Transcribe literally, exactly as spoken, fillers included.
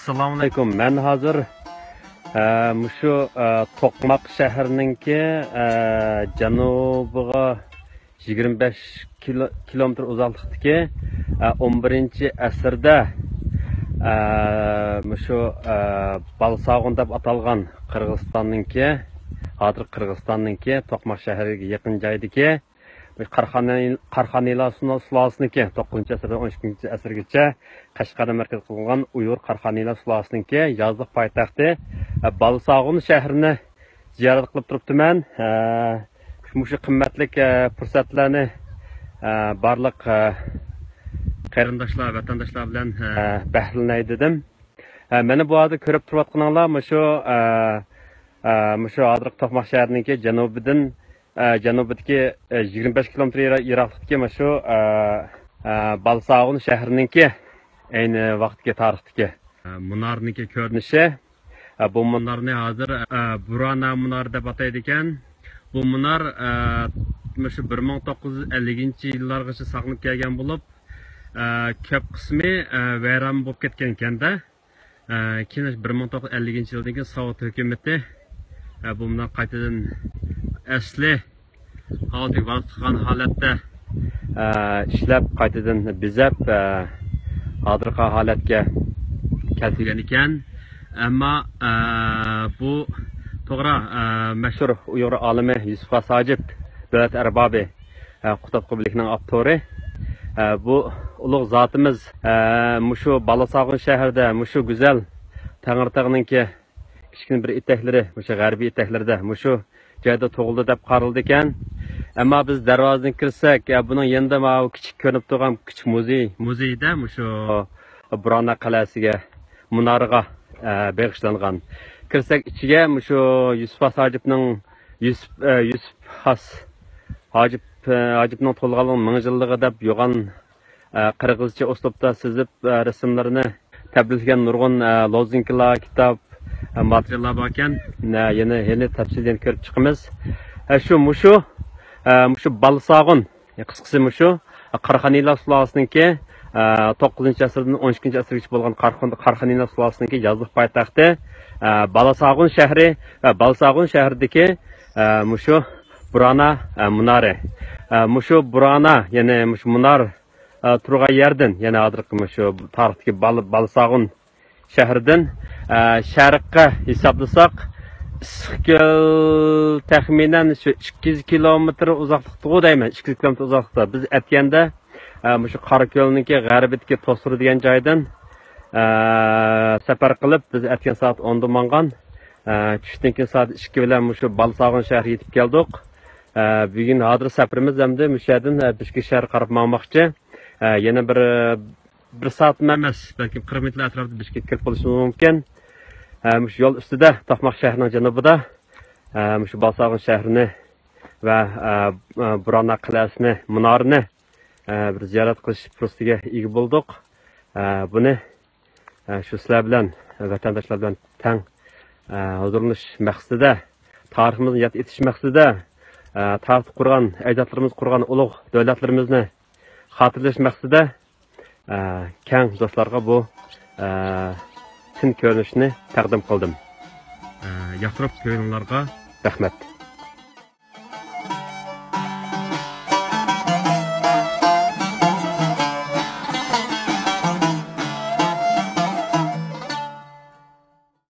ئەسسالامۇئەلەيكۇم. مەن ھازىر، ئە، مۇشۇ، ئە، توقماق شەھىرىنىڭكى، ئە، جەنۇبىغا يىگىرمە بەش كىلو-، كىلومېتىر ئۇزاقلىقتىكى، ئە، ئون بىرىنچى ئەسىردە، ئە، مۇشۇ، ئە، بالساغۇن دەپ ئاتالغان قىرغىزىستاننىڭكى، ھازىر قىرغىزىستاننىڭكى توقماق شەھىرىگە يېقىن جايدىكى، قارخانى-، قارخانىلار سۇلالىسىنىڭكى، توققۇزىنچى ئەسىردىن ئون ئىككىنچى ئەسىرگىچە قەشقەرنى مەركەز قىلغان ئۇيغۇر قارخانىلار سۇلالىسىنىڭكى يازلىق پايتەختى، ئە، بالساغۇن شەھىرىنى زىيارەت قىلىپ تۇرۇپتىمەن. ئە، مۇشۇ قىممەتلىك، ئە، پۇرسەتلەرنى، ئە، بارلىق، ئە، قېرىنداشلار، ۋەتەنداشلار بىلەن، ئە، بەھرىلىنەي دېدىم. ئە، مانا بۇ ھازىر كۆرۈپ تۇرۇۋاتقىنىڭلار مۇشۇ، ئە، ئە، مۇشۇ ھازىرقى توقماق شەھىرىنىڭكى جەنۇبىدىن، ئە، جەنۇبىدىكى، ئە، يىگىرمە بەش كىلومېتىر يىرا-، يىراقلىقتىكى مۇشۇ، ئە، ئە، بالساغۇن شەھىرىنىڭكى ئەينى ۋاقىتتىكى تارىختىكى، ئە، مۇنارنىڭكى كۆرۈنۈشى. ئە، بۇ مۇنارنى ھازىر، ئە، بۇرانا مۇنارى دەپ ئاتايدىكەن. بۇ مۇنار، ئە، مۇشۇ بىر مىڭ توققۇز يۈز ئەللىكىنچى يىللارغىچە ساقلىنىپ كەلگەن بولۇپ، ئە، كۆپ قىسمى، ئە، ۋەيران بولۇپ كەتكەنكەن-دە. ئە، كېيىن بىر مىڭ توققۇز يۈز ئەللىكىنچى يىلدىن كېيىن سوۋېت ھۆكۈمىتى، ئە، بۇ مۇنار قايتىدىن ئەسلى ھالىتىگە ۋارىسلىق قىلغان ھالەتتە، ئە، ئىشلەپ، قايتىدىن بېزەپ، ئە، ھازىرقى ھالەتكە كەلتۈرگەن ئىكەن. ئەمما، ئە، بۇ توغرا، ئە، مەشھۇر ئۇيغۇر ئالىمى يۈسۈپ خاس ھاجىپ، دۆلەت ئەربابى، ئە، قۇتادغۇ بۆلىكىنىڭ ئاپتورى، ئە، بۇ ئۇلۇغ زاتىمىز، ئە، مۇشۇ بالىساغۇن شەھىرىدە، مۇشۇ گۈزەل تەڭرىتاغنىڭكى كىچىككىنە بىر ئېتەكلىرى، مۇشۇ غەربىي ئېتەكلىرىدە، مۇشۇ جايدا تۇغۇلدى دەپ قارىلىدىكەن. ئەمما بىز دەرۋازىدىن كىرسەك، يا، بۇنىڭ يېنىدا ماۋۇ كىچىك كۆرۈنۈپ تۇرغان كىچىك مۇزېي، مۇزېيدا مۇشۇ بۇرانا قەلئەسىگە، مۇنارىغا، ئە، بېغىشلانغان. كىرسەك ئىچىگە مۇشۇ يۈسۈپ خاس ھاجىپنىڭ، يۈسۈپ، ئە، يۈسۈپ خاس ھاجىپ، ئە، ھاجىپنىڭ تولغانلىق مىڭ يىللىقى دەپ يوغان ئە، قىرغىزچە ئۇسلۇبتا سىزىپ، ئە، رەسىملىرىنى تەبرىكلىگەن نۇرغۇن، ئە، لوزۇنكىلار، كىتاب، ئە، ماتېرىياللار باركەن. ئە، يەنە، يەنە تەپسىلىي كۆرۈپ چىقىمىز. ئە، شۇ، مۇشۇ، ئە، مۇشۇ بالساغۇن، قىسقىسى مۇشۇ، ئە، قارخانىلار سۇلالىسىنىڭكى، ئە، توققۇزىنچى ئەسىردىن ئون ئىككىنچى ئەسىرگىچە بولغان قارخان-، قارخانىلار سۇلالىسىنىڭكى يازلىق پايتەختى، ئە، بالاساغۇن شەھىرى ۋە بالساغۇن شەھىرىدىكى، ئە، مۇشۇ بۇرانا، ئە، مۇنارى. ئە، مۇشۇ بۇرانا، يەنى مۇشۇ مۇنار ئە، تۇرغان يەردىن، يەنى ھازىرقى مۇشۇ تارىختىكى بال-، بالساغۇن شەھىرىدىن، ئە، شەرققە ھېسابلىساق، ئىسسىقكۆل تەخمىنەن شۇ ئىككى يۈز كىلومېتىر ئۇزاقلىقتىغۇ دەيمەن، ئىككى يۈز كىلومېتىر ئۇزاقلىقتا. بىز ئەتكەندە، ئە، مۇشۇ قاراكۆلنىڭكى غەربىدىكى توسرا دېگەن جايدىن، ئە، سەپەر قىلىپ، بىز ئەتكەن سائەت ئوندا ماڭغان. ئە، چۈشتىن كېيىن سائەت ئىككى بىلەن مۇشۇ بالساغۇن شەھىرىگە يېتىپ كەلدۇق. ئە، بۈگۈن ھازىر سەپىرىمىز ئەمدى مۇشۇ يەردىن، ئە، بىشكېك شەھەرگە قاراپ ماڭماقچى. ئە، يەنە بىر، بىر سائەتمۇ ئەمەس، بەلكىم قىرىق مىنۇتلار ئەتراپىدا بىشكېككە كىرىپ قېلىشىمىز مۇمكىن. ئە، مۇشۇ يول ئۈستىدە، توقماق شەھىرىنىڭ جەنۇبىدا، ئە، مۇشۇ بالساغۇن شەھىرىنى ۋە، ئە، ئە، بۇرانا قەلئەسىنى، مۇنارىنى، ئە، بىر زىيارەت قىلىش پۇرسىتىگە ئىگە بولدۇق. ئە، بۇنى ئە، شۇ سىلەر بىلەن، ۋەتەنداشلار بىلەن تەڭ، ئە، ھۇزۇرلىنىش مەقسىتىدە، تارىخىمىزنى ياد ئېتىش مەقسىتىدە، ئە، تارىختا قۇرغان، ئەجدادلىرىمىز قۇرغان ئۇلۇغ دۆلەتلىرىمىزنى خاتىرىلەش مەقسىتىدە، ئە، كەڭ دوستلارغا بۇ، ئە، تۈن كۆرۈنۈشىنى تەقدىم قىلدىم. ئە، ياقتۇرۇپ كۆرۈڭلارغا رەھمەت.